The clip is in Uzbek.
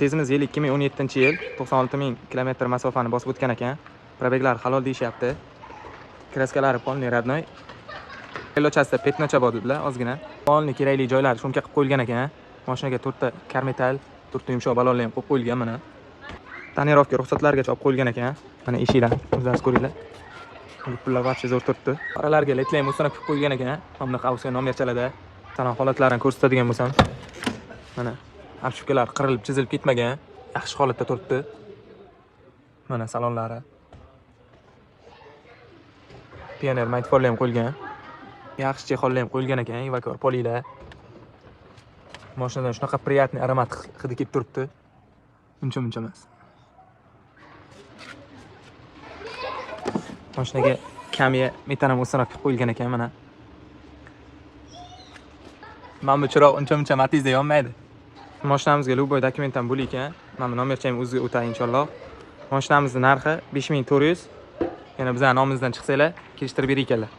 Tezimiz yil 2017-yil, 96 ming kilometr masofani bosib o'tgan ekan. Пробег lar halol deyishyapti. Краска lari полный родной. Крыло chasida пятно cha bor dedilar ozgina. Полный kerakli joylari шумка qilib qo'yilgan ekan. Mashinaga to'rtta karmetal, to'rtta yumshoq balonlar ham qo'yib qo'yilgan mana. Тонировка ruxsatlargacha olib qo'yilgan ekan. Mana eshikdan o'zlaringiz ko'ringlar. Pullar вообще zo'r turibdi. Oralarga ledlar ham установка qilib qo'yilgan ekan. Mana bunaqa avsiya nomerchalarda. Salon holatlarini ko'rsatadigan bo'lsam, mana обшивка lar qirilib, chizilib ketmagan, yaxshi holatda turibdi. Mana salonlari. Pioneer magnitofon ham qo'yilgan. Yaxshi чехол lar ham qo'yilgan ekan, Evakor poliylar. Mashinadan shunaqa приятный aromat hidi kelib turibdi. Uncha muncha emas. Mashinaga Kamiya metan ham установка qilib qo'yilgan ekan mana. Mana bu chiroq uncha muncha Matizda yonmaydi. Mashinamizga любой dokument ham bo'l ekan. Mana bu nomercha ham o'ziga o'tadi inshaalloh. Mashinamizni narxi 5400. Yana bizning nomimizdan chiqsanglar, kelishtirib berar ekanlar.